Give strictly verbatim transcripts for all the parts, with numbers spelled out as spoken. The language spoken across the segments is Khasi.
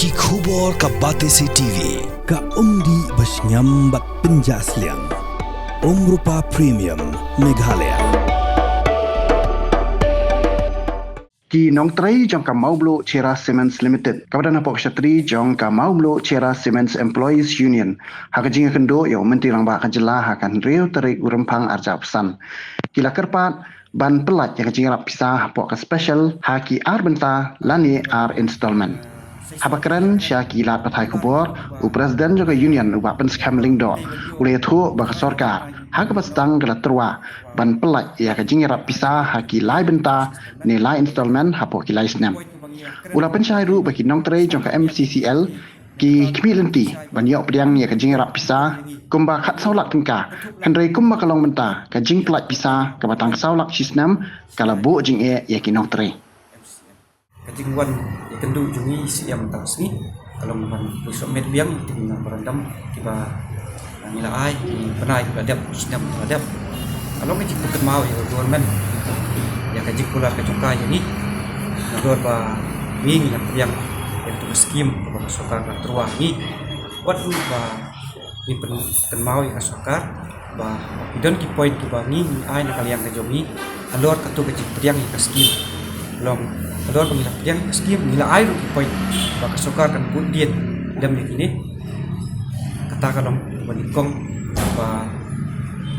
Ki khubor ka Batesi T V, ka umdih ba shngiam bad pynjah sliang. Umrupa Premium, Meghalaya. Ki nongtrei jong ka Mawmluh Cherra Cements Limited, kaba don hapoh ka shatri jong ka Mawmluh Cherra Cements Employees Union, ha ka jingïakynduh ïa u Myntri Rangbah ka jylla ha ka hynriew tarik u Rymphang arhajar arphew san, ki la kyrpad ban pyllait ïa ka jingïarap pisa hapoh ka special ha ki ar bynta lane ar installment. Haba kren sha ki lad pathai khubor, u President jong ka Union, u Bah Pynskhem Lyngdoh, u la ïathuh ba ka sorkar ha kaba sdang ka la tyrwa ban pyllait ïa ka jingïarap pisa ha ki lai bynta ne lai installment hapoh ki lai snem. U la pynshai ruh ba ki nongtrei jong ka M C C L ki khmih lynti ban ïoh pdiang ïa ka jingïarap pisa kumba khatsaw lak tyngka, hynrei kumba ka long mynta, ka jingpyllait pisa kaba tang saw lak shi snem ka la buh jingeh ïa ki nongtrei. Ka jingwan ïakynduh jong ngi siem tang sngi ka long ban poi submit biang ïa ki memorandum kiba ngi la ai, ki bnai kiba la dep, snem kiba la dep. Ka long ka jingpynkynmaw ïa ka government ïa ka jingkular ka jong ka ïa ngi. Nalor ba ngi, ngi la pdiang ïa ka skim kaba ka sorkar ka la tyrwa ngi. Wat ruh ba ngi pynkynmaw ïa ka sorkar ba ki don ki point kiba ngi, ngi ai na ka liang ka jong ngi halor kato ka jingpdiang ïa ka skim. Long halor ba ngi la pdiang ïa ka skim, ngi la ai ruh ki point ba ka sorkar kan bud dien lem ïa kine. Kata ka long ba nyngkong ba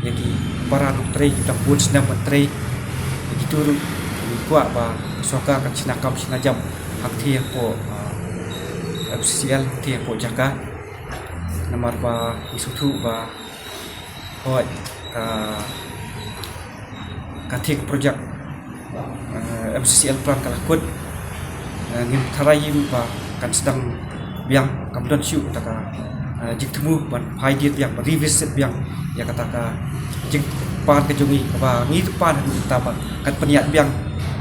ïa ki para nongtrei ki dang bun snem ban trei, ïa kito ruh ngi kwah ba ka sorkar kan shna kam shna jam hangthie hapoh, ah, M C C L, hangthie hapoh jaka. Namar ba ngi sngewthuh ba hooid ka, ka thik project, eh, M C C L plan ka la kut, eh, ngim tharai ruh ba kan sdang biang, kam don shuh kata ka, eh, jingthmu ban phai dien biang, ban revisit biang ïa kata ka jingpan ka jong ngi kaba ngi pan haduh mynta ba kan pynïaid biang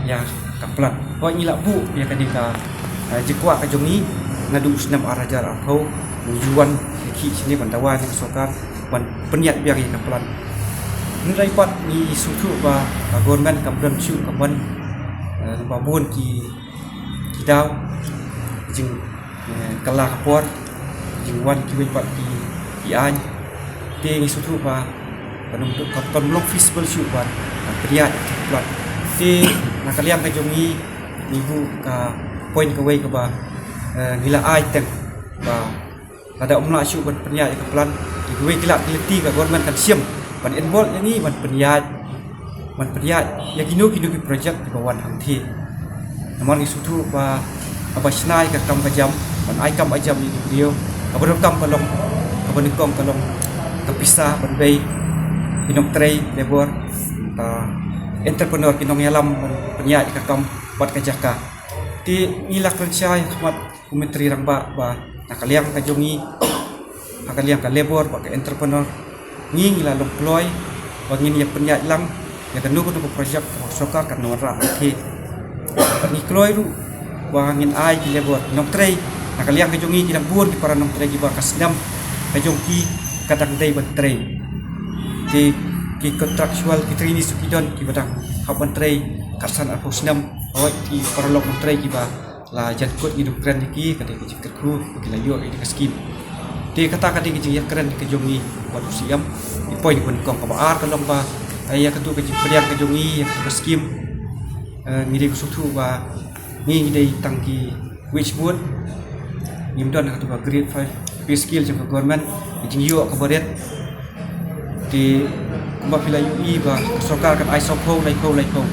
ïa ka plan. Hooid ngi la buh ïa kane ka, eh, jingkwah ka jong ngi naduh u snem arhajar arphew, ngi ju wan ïa ki shane ban dawa na ka sorkar ban pynïaid biang ïa ka plan. Hynrei pat ngi sngewthuh ba ka government kam don shuh ka ban, eh, ba bun ki, ki daw jing, eh, kylla ka por jingwan kiwei pat ki, ki aiñ. Te ngi sngewthuh ba kan ym, kan ym long feasible shuh ban pynïaid ïa ka plan. Te na ka liang ka jong ngi, ngi buh ka point kawei kaba, eh, ngi la ai teng ba lada ym lah shuh ban pynïaid ïa ka plan, te kiwei ki lad ki lynti ka government kan shim ban involve ïa ngi ban pynïaid, ban pynïaid ïa kino kino ki project kiba wan hangthie. Namar ngi sngewthuh ba haba shna ïa ka kam ka jam, ban ai kam ai jam ïa ki briew, kaba donkam ka long, kaba nyngkong ka long ka pisa ban bei ki nongtrei, labor, ka entrepreneur, ki nongïalam ban pynïaid ïa ka kam bad ka jaka. Te ngi la kren shai ha khmat u Myntri Rangbah ba na ka liang ka jong ngi, ha ka liang ka labor bad ka entrepreneur, ngi, ngi la long kloi ba ngin ïa pynïaid lang ïa kano kano ka project kaba ka sorkar kan wanrah hangthie. Bad ngi kloi ruh ba ngin ai ki labor, nongtrei na ka liang ka jong ngi ki dang bun ki para nongtrei kiba ka snem ka jong ki ka dang dei ban trei. Ki, ki contractual, ki trainees ki don kiba dang hap ban trei khatsan arphew snem. Hooid ki paralok nongtrei kiba la jan kut ngi dang kren ïa ki, ka dei ka jingkyrkhu ba ki la ïoh ïa ka skim. Te kata ka dei ka jingïakren ka jong ngi bad u C M. Ki point ba nyngkong. Kaba ar ka long ba, eh, ïa kato ka jingpdiang ka jong ngi ïa kato ka skim, eh, ngi dei, ngi sngewthuh ba ngi, ngi dei tang ki wage board, ngim don kato ka grade five pay scale jong ka government, ka jingïoh kaba rit. Te kumba phi la ïohi ba ka sorkar kan ai sawphew, laiphew, laiphew.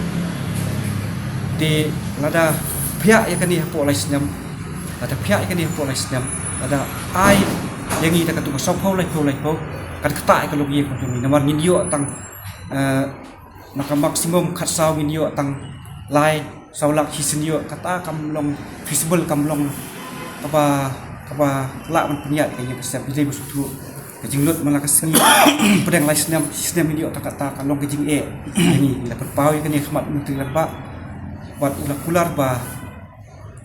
Te lada phiah ïa kane hapoh lai snem, lada phiah ïa kane hapoh lai snem, lada ai ïa ngi da kato ka sawphew, laiphew, laiphew, kan ktah ïa ka longïing ka jong ngi, namar ngin ïoh tang, eh, na ka maximum khatsaw ngin ïoh tang lai, saw lak shisien ïoh, kata kam long feasible, kam long kaba, kaba lah ban pynïaid ka ïing ka sem. Ngi dei ba sngewthuh ka jinglut man la ka sngi, pdeng lai snem, shisnem ngin ïoh tang kata, ka long ka jingeh. Ngi la pynpaw ïa kane ha khmat u Myntri Rangbah bad u la kular ba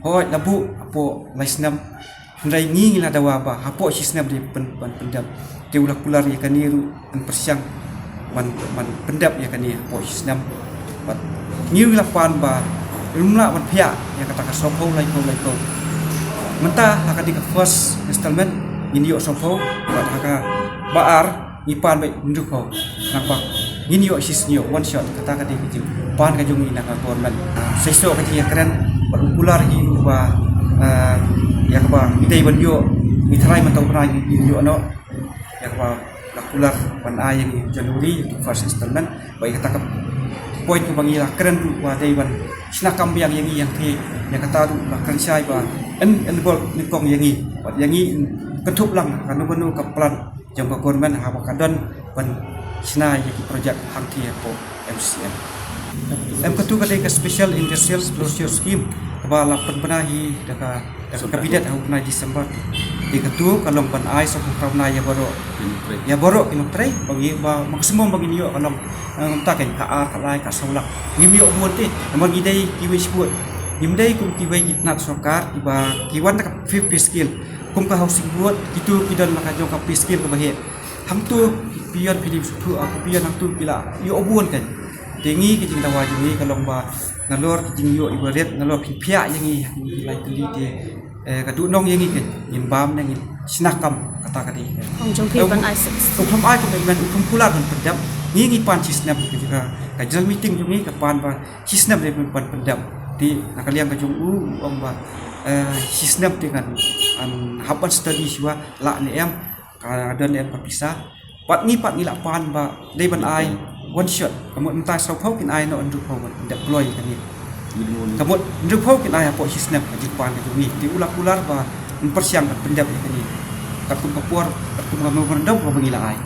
hooid la buh hapoh lai snem. Hynrei ngi, ngi la dawa ba hapoh shisnem dei pyn, ban pyndep. Te u la kular ïa kane ruh, ban pyrshang ban, ban pyndep ïa kane hapoh shisnem. Bad ngi, ngi la pan ba ym lah ban phiah ïa kata ka sawphew, laiphew, laiphew. Mynta ha ka dei ka first installment ngin ïoh sawphew, bad ha kaba ar ngi pan beit hynriewphew. Namar ba ngin ïoh shisien ïoh one shot, kata ka dei ka jingpan ka jong ngi na ka government. Sa shisha ka jingïakren bad u kular hi ba, ah, ïa kaba ngi dei ban ïoh, ngi tharai mynta u bnai ngin ïoh noh. Ïa kaba la kular ban ai ïa ngi January, ïa ki first installment. Bad ïa kata ka point kaba ngi la kren ruh ba dei ban shna kam biang ïa ngi, ïa ngi, ïa kata ruh la kren shai ba yn, yn bol nyngkong ïa ngi. Bad ïa ngi yn kynthup lang kano kano ka plan jong ka government haba ka don ban shna ïa ki project hangtei hapoh M C C L. Em, katu ka dei ka Special Industrial Closure Scheme kaba la pynbna hi da ka, da ka Cabinet ha u bnai December. Te katu ka long ban ai sawphew phra bnai ïa baroh, ïa baroh ki nongtrei, ba ngi, ba maximum ba ngin ïoh ka long, eh, mynta kan ka ar, ka lai, ka saw lak. Ngim ïoh bun te, namar ngi dei kiwei shibun. Ngim dei kum kiwei ki tnat sorkar kiba ki wan da ka fifth pay scale. Kum ka Housing Board, kitu ki don la ka jong ka pay scale kaba heh. Hangtu ki peon, phi dei shu thuh, ah, ki peon hangtu ki la ïoh bun kan. Te ngi ka jingdawa jong ngi ka long ba nalor ki jingïoh iba rit, nalor phin phiah ïa ngi, ngi lai tylli te, eh, ka duhnong ïa ngi kan, ngin bam ne ngin shna kam, kata ka dei. Ong jong phi ban ai six. U kham ai commitment, u kham kular ban pyndep. Ngi ngi pan shisnem ka jong ka, ka general meeting jong ngi ka pan ba shisnem dei ban pyndep. Te na ka liang ka jong u, u ong ba, eh, shisnem te ngan, ngan hap ban study shuwa, lah ne em, ka don em ka pisa. Pat ngi pat ngi la pan ba dei ban ai one shot. Ka mut mynta sawphew kin ai noh hynriewphew ban pyndep kloi kane. Ka mut hynriewphew kin ai hapoh shisnem, ka jingpan ka jong ngi. Te u la kular ba yn pyrshang ban pyndep ïa kane. Katkum ka por, katkum ka memorandum kaba ngi la ai.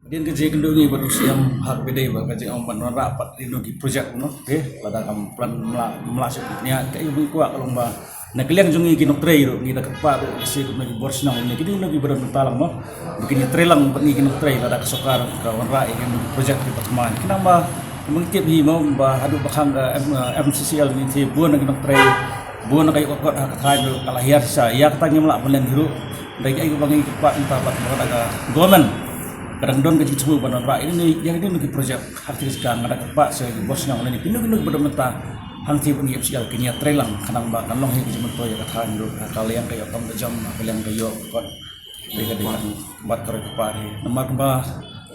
Hadien ka jingkynduh ngi bad u Siem ha kaba dei ba ka jingong ban wanrah pat ïa kino ki project, no. Te lada kam plan mla, mla shu pynïaid, kaei ba ngi kwah ka long ba na ka liang jong ngi ki nongtrei ruh, ngi da kyrpad ruh ïa ki shisha kumno ki bor shnong ne kino kino kiba don mynta lang, mo. Ba kin ïatrei lang bad ngi ki nongtrei lada ka sorkar ka wanrah ïa kino ki project kiba thymmai. Khnang ba, kumba ngi tip hi, mo, ba haduh ba khang ka M-, M C C L ngi te bun na ki nongtrei, bun na ka ïoh ka kot ha ka thaiñ ruh ka la hiar shisha. Ïa kata ngim lah ban len hi ruh. Dei kaei kaba ngi kyrpad mynta bad ka government ka dang don ka jingthmu ban wanrah ïa kine, ïa kine ki project. Hangtei ka jaka nga da kyrpad sha ki bor shnong lane kino kino kiba don mynta, hangtei ba ngi M C L kin ïatrei lang khnang ba kan long hi ka jingmyntoi ïa ka thaiñ ruh, ha ka liang ka ïoh kam ka jam, ha ka liang ka ïoh ka kot. Dei ka dei ka bad ka roi ka par hi. Namar kumba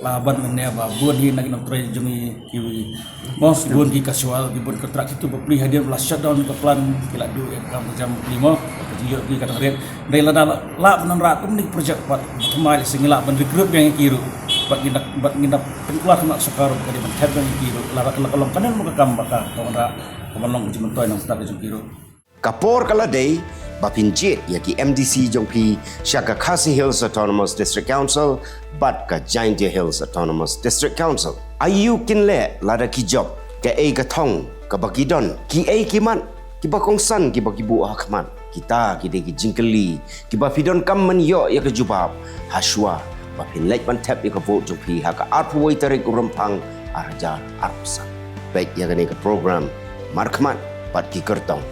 la ban mynne ba bun hi na ki nongtrei jong ngi kiwei, mo, bun ki casual, ki bun kontrak, kitu bapli hadien ba la shutdown ka plant ki la duh ïa ka kam ka jam bapli, mo. Ka jingïoh ki ka dang rit. Dei lada lah, lah ban wanrah kumne ki project pat ba thymmai, lehse ngi lah ban recruit biang ïa ki ruh. Bad ngin da, bad ngin da pynkular khmat sorkar ruh ba ka dei ban thep biang ïa ki ruh. Lada ka la ka long kane mo ka kam ba ka, ka wanrah, ka ban long ka jingmyntoi na ka bynta ka jong ki ruh. Ka por ka la dei ba phin jied ïa ki M D C jong phi sha ka Khasi Hills Autonomous District Council bad ka Jaintia Hills Autonomous District Council. Aïu kin leh lada ki jop, kaei ka thong kaba ki don, kiei ki mat kiba kongsan kiba ki buh ha khmat. Kita ki dei ki jingkylli kiba phi donkam ban ïoh ïa ka jubab ha shuwa ba phin leit ban thep ïa ka vote jong phi ha ka arphew wei tarik u Rymphang ar hajar arphew san. Peit ïa kane ka program markhmat bad ki kyrtong.